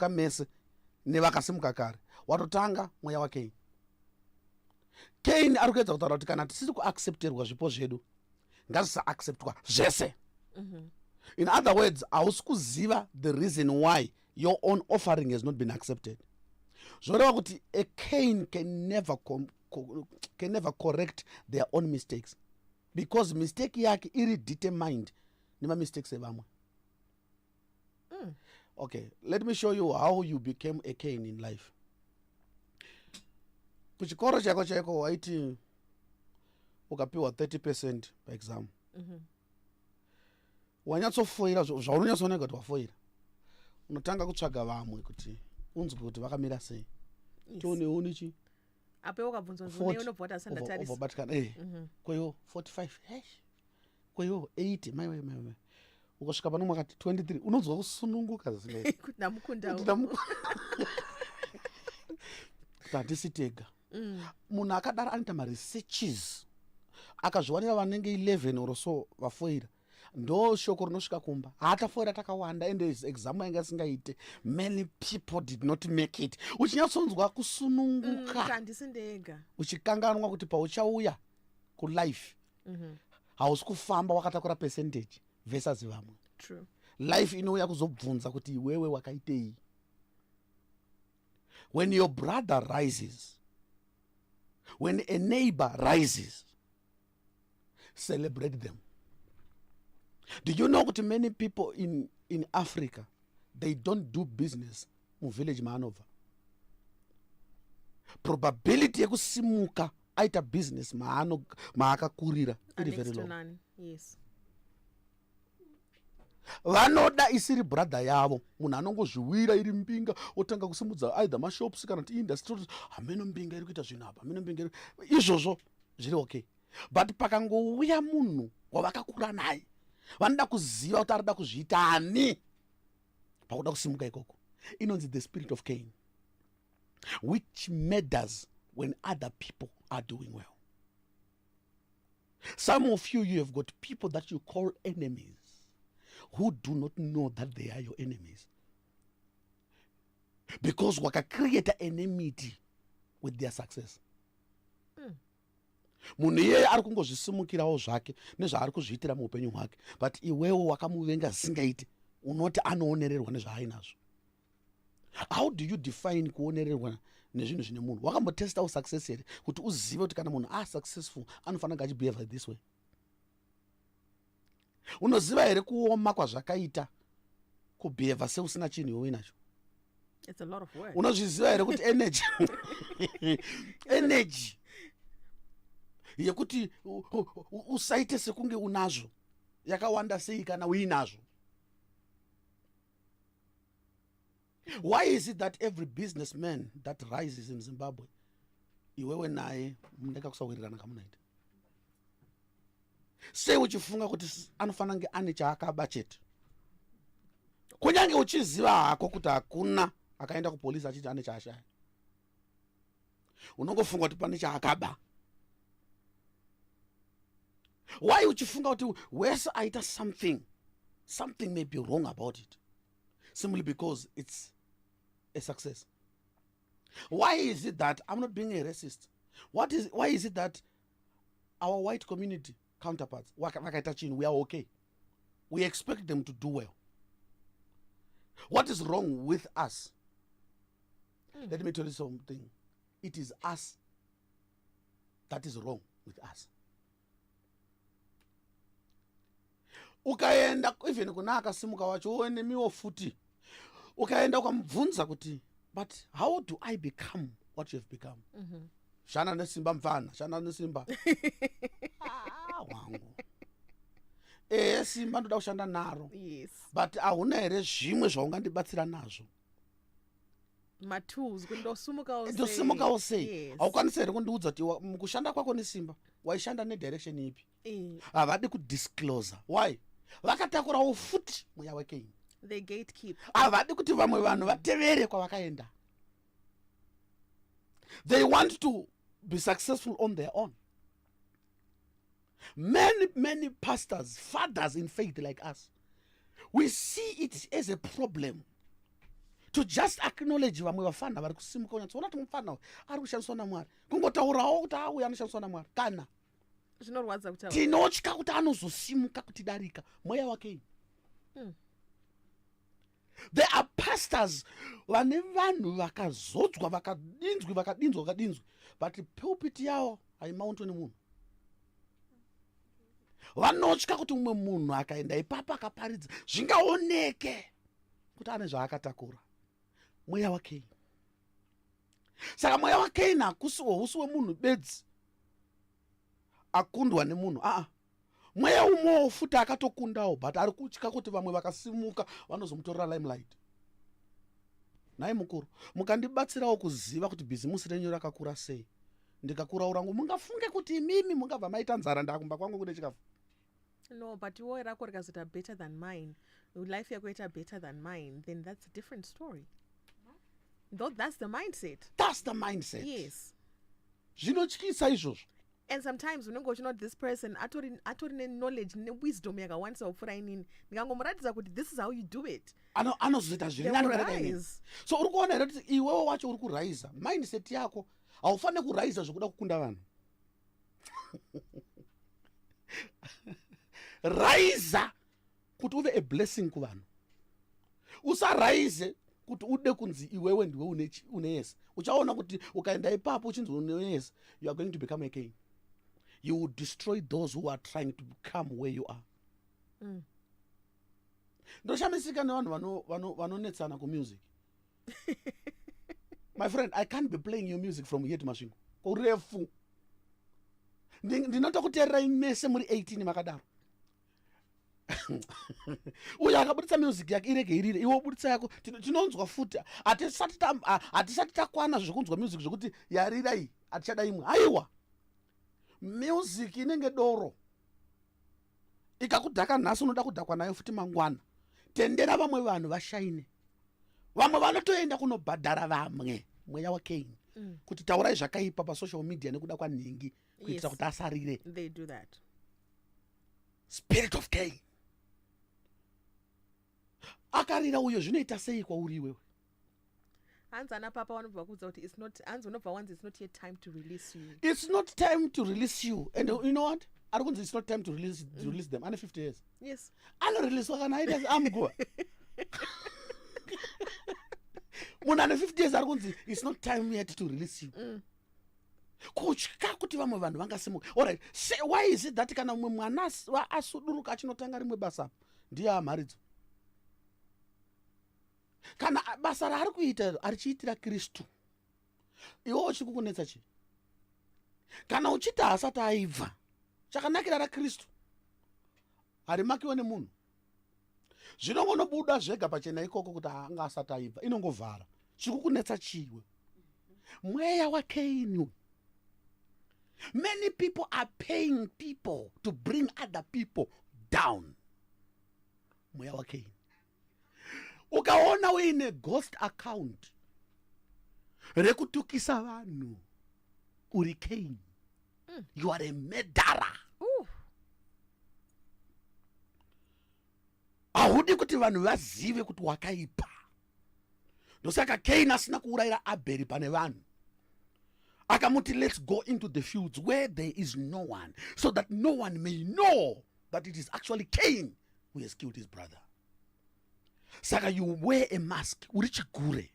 mese nevakasimuka kare. Watotanga mweya waKain. Kain ari kuedza kutaura kuti kana tisiri kuaccepterwa zvipo zvedu, ngazvisaacceptwa zvese. In other words, hausi kuziva the reason why your own offering has not been accepted. Zvoreva kuti a Cain can never correct their own mistakes, because mistake yake iri determined nemamistakes evamwe. Okay, let me show you how you became a Cain in life. Kuchikoro chaiko chaiko, waiti ukapiwa 30% paexam, wanyatsofoira, zvaunonyatsooneka kuti wafoira, unotanga kutsvaga vamwe kuti unzwe kuti vakamira sei. Tionewo nechi Apo wakabvunzwa 40, unobva wati asandatarisa. Ubva kweyo 45, hesh, kweyo 80, maiwe maiwe. Ukasvika pano mwakati 23, unonzwa kusununguka zvisingaiti. Kuti ndamukundawo. Kuti handisi tega. Munhu akadaro anoita maresearches, akazviwanira vanenge 11 or so vafoira, ndo shoko rinosvika kumba, haatafoira takawanda, ende exam yanga isingaite, many people did not make it. Uchinyatsonzwa kusununguka. Kuti handisi ndega. Uchikanganwa kuti pauchauya kulife, hausi kufamba wakatakura percentage versus vamwe. Life inouya kuzobvunza kuti iwewe wakaitei. When your brother rises, when a neighbor rises, celebrate them. Do you know kuti many people in Africa, they don't do business muvillage maanobva? Probability yekusimuka aita business maakakurira iri very Next to low. none, yes. Vanoda isiri brother yavo. Munhu anongozviwira iri mbinga, otanga kusimudza either mashops kana kuti industry, hameno mbinga iri kuita zvinhu apa, hameno mbinga izvozvo zviri okay. But pakangouya munhu wavakakura naye, vanoda kuziva kuti arida kuzviita ani pakuda kusimuka ikoko. Inonzi the spirit of Cain, which matters when other people are doing well. Some of you, you have got people that you call enemies who do not know that they are your enemies, because wakacreata enmity with their success. Munhu iyeye ari kungozvisimukirawo zvake nezvaari kuzviitira muupenyu hwake, but iwewo wakamuvenga zvisingaiti. Unoti anoonererwa nezvaainazvo. How do you define kuonererwa nezvinhu zvine munhu? Wakambotestawo success here kuti uzive kuti kana munhu asuccessful anofanira kunge achibehave this way? Unoziva here kuoma kwazvakaita kubehava seusina chinhu iwe uinacho? It's a lot of work. Unozviziva here kuti energy yekuti usaite sekunge unazvo yakawanda sei kana uinazvo? Why is it that every businessman that rises in Zimbabwe, iwewe naye muneka kusawirirana kamunaita? Sei uchifunga kuti anofanira kunge ane chaakaba chete, kunyange uchiziva hako kuti hakuna akaenda kupolisi achiti ane chaashaya? Unongofunga kuti pane chaakaba. Why uchifunga kuti wese aita something, something may be wrong about it, simply because it's a success? Why is it that, I'm not being a racist, why is it that our white community counterparts vakaita chinhu, we are okay, we expect them to do well? What is wrong with us? Let me tell you something. It is us that is wrong with us. Ukaenda even kuna akasimuka wacho, nemiwo futi, ukaenda ukamubvunza kuti, "But how do I become what you have become?" "Shanda nesimba mfana, shanda nesimba." Ah, wangu, ehe, simba ndoda kushanda naro, but hauna here zvimwe zvaungandibatsira nazvo? Matools kuti ndosumukawo sei. Ndosimukawo sei? Haukwanisi here kundiudza kuti mukushanda kwako nesimba waishanda nedirection ipi? Havadi kudisclosa. Why? Vakatakurawo futi mweya weKaini. They gatekeep. Havadi kuti vamwe vanhu vatevere kwavakaenda. They want to be successful on their own. Many, many pastors, fathers in faith like us, we see it as a problem. To just acknowledge vamwe vafana vari kusimuka, unyatsoona kuti mufana uyu ari kushandiswa naMwari, kungotaurawo kuti auya anoshandiswa naMwari kana Zvinorwadza kutaura. Tinotya kuti anozosimuka kutidarika. Mweya waKaini. There are pastors vane vanhu vakazodzwa, vakadinzwi, vakadinzwa, vakadinzwi, but pulpit yavo haimauntwe nemunhu. Vanotya kuti mumwe munhu akaenda ipapo akaparidza, zvingaoneke kuti ane zvaakatakura. Mweya waKaini. Saka mweya waKaini hakusi hausi wemunhu bedzi akundwa nemunhu. Aa, mweya umwewo futi akatokundawo, but ari kutya kuti vamwe vakasimuka vanozomutorera limelight. Nhai mukuru, mukandibatsirawo kuziva kuti bhizimusi renyu rakakura sei, ndikakuraura ngo, mungafunge kuti imimi mungabva maita nzara, ndakumba kwangu kune chikafu? No, but iwe rako rikazoita better than mine, life yako ita better than mine, then that's a different story though. That's the mindset. That's the mindset. Yes. Zvinotyisa izvozvo. And sometimes unenge uchiona kuti this person atori neknowledge newisdom yakawandisa kupfuura inini. Ndikangomuratidza kuti this is how you do it, Anozoita zviri nani kudarika inini. Rise. So uri kuona here kuti iwewe wacho uri kuraisa mindset yako? Haufaniri kuraisa zvokuda kukunda vanhu. Raisa kuti uve a blessing kuvanhu. Usaraise kuti ude kunzi iwewe ndiwe une yese. Uchaona kuti ukaenda ipapo uchinzi une yese, you are going to become a Cain. You will destroy those who are trying to become where you are. Ndoshamisika nevanhu vanonetsana kumusic. My friend, I can't be playing your music from here to Masvingo, kurefu. Ndinotokuteererai mese muri 18 makadaro. Uyo akabudisa music yake, irege irire. Iwe ubudisa yako, tinonzwa futi. Hatisati takwana zvekunzwa music zvekuti yarira iyi, hatichada imwe. Aiwa, music inenge doro. Ikakudhaka nhasi, unoda kudhakwa nayo futi mangwana. Tendera vamwe vanhu vashaine. Vamwe vanotoenda kunobhadhara vamwe, mweya waKaini, kuti taurai zvakaipa pasocial media nekuda kwanhingi, kuitira kuti asarire. They do that. Spirit of Cain. Akarira uyo, zvinoita sei kwauri iwewe? Hanzi ana papa vanobva kuudza kuti it's not, hanzi unobva wanzi it's not yet time to release you. It's not time to release you. And you know what? Ari kunzi it's not time to release them ane 50 years. Anoriliswa kana aita amuguva. Munhu ane 50 years ari kunzi it's not time yet to release you. Kutya kuti vamwe vanhu vangasimuka. Alright, why is it that kana mumwe mwana asuduruka achinotanga rimwe basa, ndiye amharidzo? Kana basa raari kuita arichiitira Kristu, iwe uchiri kukunetsa chii? Kana uchiti haasati aibva, chakanakira raKristu harimakiwe nemunhu. Zvinongonobuda zvega pachena ikoko kuti anga asati aibva. Inongovhara. Chiri kukunetsa chiwe? Mweya waKaini. Many people are paying people to bring other people down. Mweya waKaini. Ukaona uine ghost account rekutukisa vanhu, uri Cain. You are a murderer. Ooh. Haudi kuti vanhu vazive kuti wakaipa. Ndosaka Cain asina kuurayira Abheri pane vanhu. Akamuti, "Let's go into the fields where there is no one, so that no one may know that it is actually Cain who has killed his brother." Saka you wear a mask, uri chigure.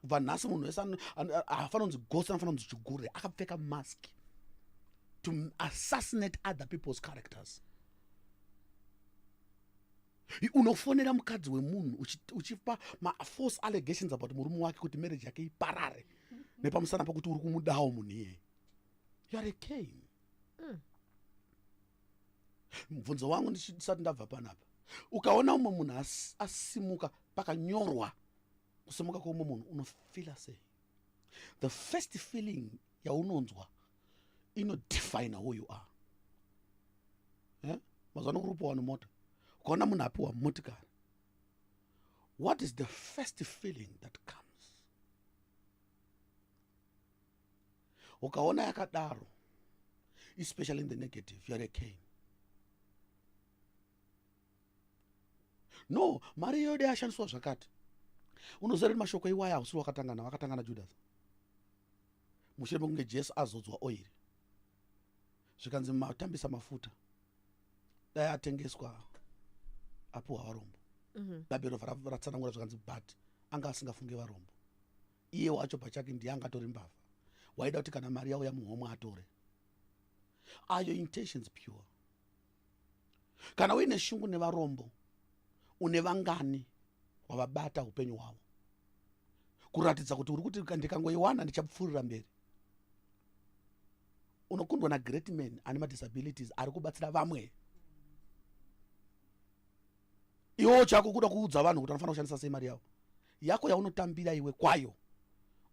Kubva nhasi munhu wese haafanira kunzi ghost, anofanira kunzi chigure akapfeka mask to assassinate other people's characters. Unofonera mukadzi wemunhu uchipa mafalse allegations about murume wake kuti marriage yake iparare nepamusana pekuti uri kumudawo munhu iyeye. You are a Cain. Mubvunzo wangu ndisati ndabva panapa: ukaona umwe munhu asimuka, pakanyorwa kusimuka kweumwe munhu, unofila sei? The first feeling yaunonzwa inodefine who you are. Eh? Mazuva ano kuri kupiwa vanhu mota. Ukaona munhu apiwa motikari, what is the first feeling that comes? Ukaona yakadaro, especially in the negative, you are a Cain. No, mari iyoyo dai ashandiswa zvakati. Unoziva kuti mashoko iwaya hausiri wakatanga nawo, akatanga naJudas mushure mekunge Jesu azodzwa oiri, zvikanzi matambisa mafuta, dai atengeswa apiwa varombo. Bhaibheri robva ratsanangura, zvikanzi but anga asingafunge varombo, iye wacho pachake ndiye angatori mbavha, waida kuti kana mari yauya muhomwe atore. Are your intentions pure? Kana uine shungu nevarombo, une vangani wavabata upenyu hwavo kuratidza kuti uri kuti ndikangoiwana ndichapfuurira mberi? Unokundwa nagreat man ane madisabilities ari kubatsira vamwe. Iwewo chako kuda kuudza vanhu kuti vanofanira kushandisa sei mari yavo. Yako yaunotambira iwe kwayo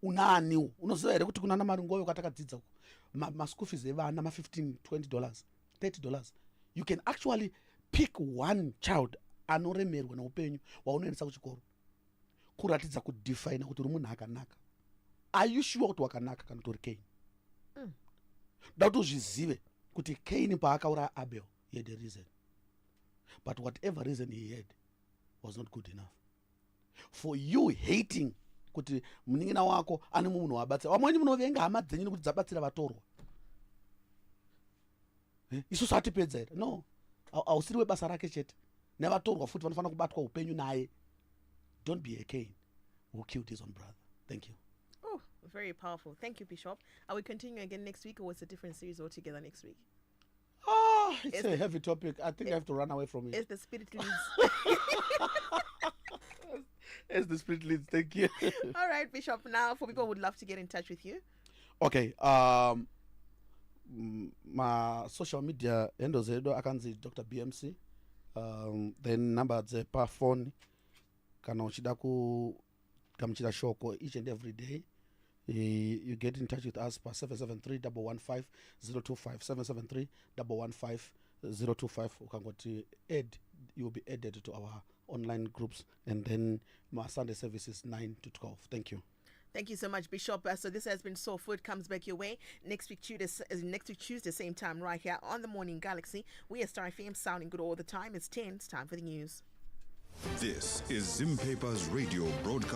unaaniwo? Unoziva here kuti kunana Maringove kwatakadzidza uko, maschool fees evana ma15, $20, $30? You can actually pick one child anoremerwa neupenyu waunoendesa kuchikoro kuratidza kudefina kuti uri munhu akanaka. Are you sure kuti wakanaka kana kuti uri Cain? Da kuti uzvizive kuti Cain paakauraya Abel, he had a reason, but whatever reason he had was not good enough for you hating kuti munin'ina wako ane munhu wabatsira. Vamweni munovenga hama dzenyu nekuti dzabatsira vatorwa. Isusu hatipedza here? No, hausiri webasa rake chete, nevatorwa futi vanofanira kubatwa upenyu naye. Don't be a Cain who killed his own brother. Thank you. Oh, very powerful. Thank you, Bishop. I will continue again next week, or it's a different series altogether next week? Ah, it's a heavy topic. I think I have to run away from it. As the Spirit leads. As the Spirit leads. Thank you. All right, Bishop. Now, for people who would love to get in touch with you. Okay, ma social media handles edu akanzi Dr BMC. Then number dzepafoni kana uchida kugamuchira shoko each and every day, you get in touch with us pa 773 115 025, 773 115 025. Ukangoti add, you will be added to our online groups. And then my Sunday services, 9 to 12. Thank you. Thank you so much, Bishop. So this has been Soul Food. Comes back your way next week Tuesday, next week Tuesday, same time, right here on the Morning Galaxy. We are Star FM, sounding good all the time. It's 10. It's time for the news. This is Zimpapers Radio broadcast.